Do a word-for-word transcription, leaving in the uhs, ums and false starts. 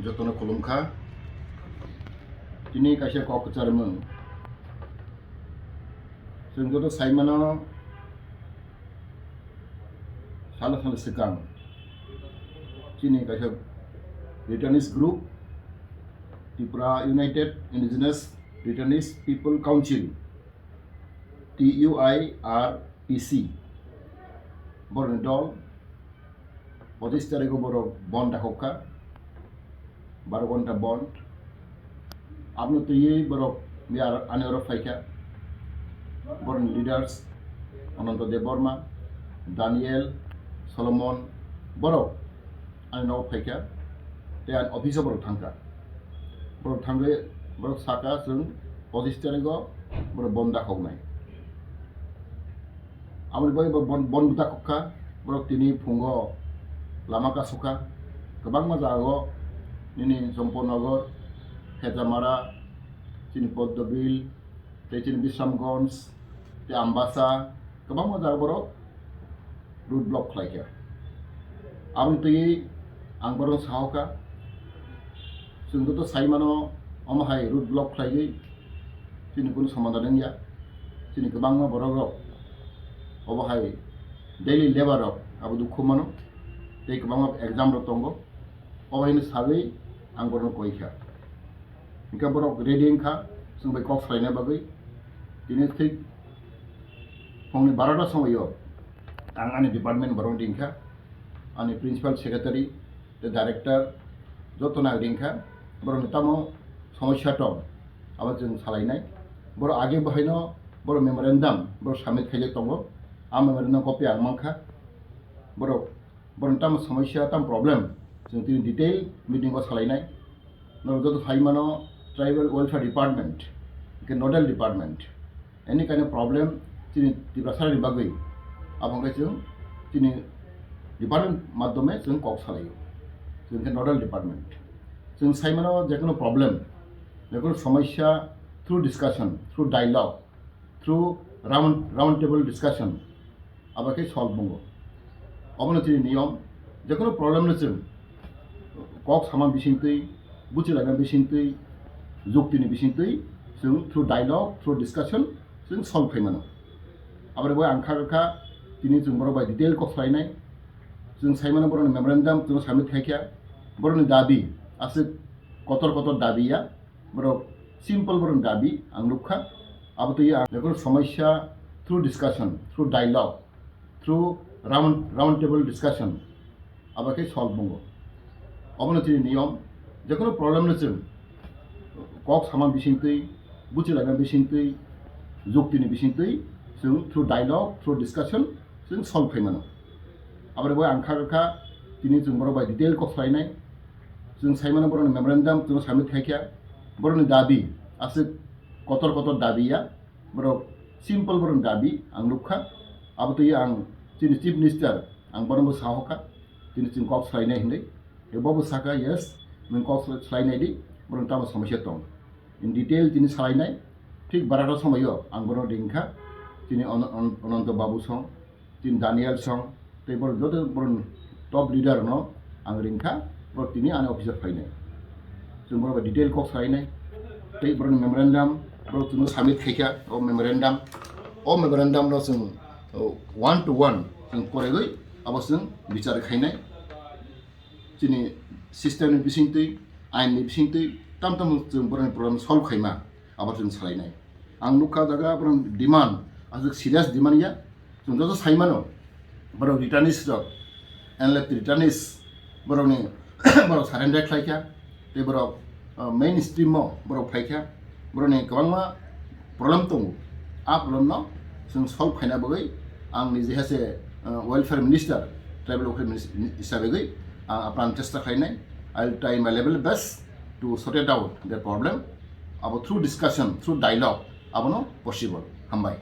Jotono khulumkha. Tini kaisa kok kwcharmung. Chwng joto saimano salo salo swkang chini kaisa returnees group, Tripura United Indigenous Returnees People Council, T U I R P C, borokni dol, pochis tarikgo borok bon dakhokha, baro ghonta bon. Aboni twiwi borok ani oro phaikha, borokni leaders Ananto Debbarma, Daniel, Solomon, borok ani nogo phaikha, tei ani office-o borok thangkha. Borok thangwi borok sakha, chwng pochis tarikgo borok bon dakhoknai. Aboni bagwi bo bon, bon bwta khokha, borok tini phungo lama kasukha, kwbangma jagao nini Chomponogor, Khejamara, chini Poddobil, tei chini Bisramganj, tei Ambasa, kwbangma jaga borok road block khlaikha. Aboni twiwi ang borokno sahokha, chwng joto saimano omo hai road block khlaiwi chini kunu somadan wngya. Chini kwbangma borokrok obo hai daily labour rok abo dukhu mano, tei kwbangma exam rok tongo. Obo haino sagwi ang borokno koikha. Hingkhe borok ready wngkha chwng bai kok salaina bagwi. Tini thik phungni barota somoio ang ani department borokno ringkha, ani principal secretary tei director jotono ang ringkha. Borokni tamo somosya tong, abo chwng salainai. Borok age bahaino borok memorandum borok submit khaijak tongo. A memorandum copy ang mankha. Borok borokni tamo somosya, tamo problem, chwng tini detail meeting o salainai. Norok joto phaimano Tribal Welfare Department, hingkhe nodal department, any kind of problem chini Tiprasarani bagwi, abo hwnkhe chwng chini department madhyome chwng kok salaio. Chwng khe nodal department. Chwng saimano jekono problem, jekono somosya through discussion, through dialogue, through round, round table discussion, abo khe solve wngo. Obono chini niyom, jekono problem no chwng kok sama bisingtwi, buchilaina bisingtwi, juktini bisingtwi chwng through dialogue, through discussion chwng solve khai mano. Aboni bagwi ang kha kha tini chwng borok bai detail kok salainai. Chwng sai mano borokni memorandum chwng submit khai kha. Borokni dabi aswk kotor kotor dabi ya. Borok simple borokni dabi ang nukha. Abo twi ang jekono somosya through discussion, through dialogue, through round, round table discussion, abo khe solve wngo. Obono chini niyom, jekono problem no chwng kok sama bisingtwi, buchilaina bisingtwi, juktini bisingtwi chwng through dialogue, through discussion chwng solve khai mano. Aboni bagwi ang kha kha tini chwng borok bai detail kok salainai. Chwng sai mano borokni memorandum chwng submit khai kha. Borokni dabi aswk kotor kotor dabi ya. Borok simple borokni dabi ang nukha. Abo twi ang chini Chief Minister ang bono bo sahokha. Tini chwng kok salainai hinwi. Bobo sakha, yes, nwng kok salainai di, borokni tamo somosya tong. In detail tini salainai. Thik barata somoio ang bono ringkha. Tini An-, An-, Ananto Babu song, tini Daniel song, tei borok joto borok top leader no ang ringkha, borok tini ani office o phainai. Chwng borok bai detail kok salainai, tei borokni memorandum borok chwngno submit khaikha, o memorandum, o memorandum no chwng, o, one to one chwng poregwi abo chwng bichar khainai. Chini system ni bisingtwi, ain ni bisingtwi, tam tam chwng borokni problem solve khaima, abo chwng salainai. Ang nukha jaga borok demand, aswk serious demand ya. Chwng joto sai mano, borok returnees rok, N L F T returnees, borokni, borok surrender khlaikha, tei borok, uh, main stream o borok phaikha, borokni kwbangma problem tongo. A problem no chwng solve khaina bagwi ang nije hase, uh, welfare minister, tribal welfare minister hisabe gwi ang apran chesta khlainai. I will try my level best to sort it out the problem. Abo through discussion, through dialogue, abono possible. Hambai.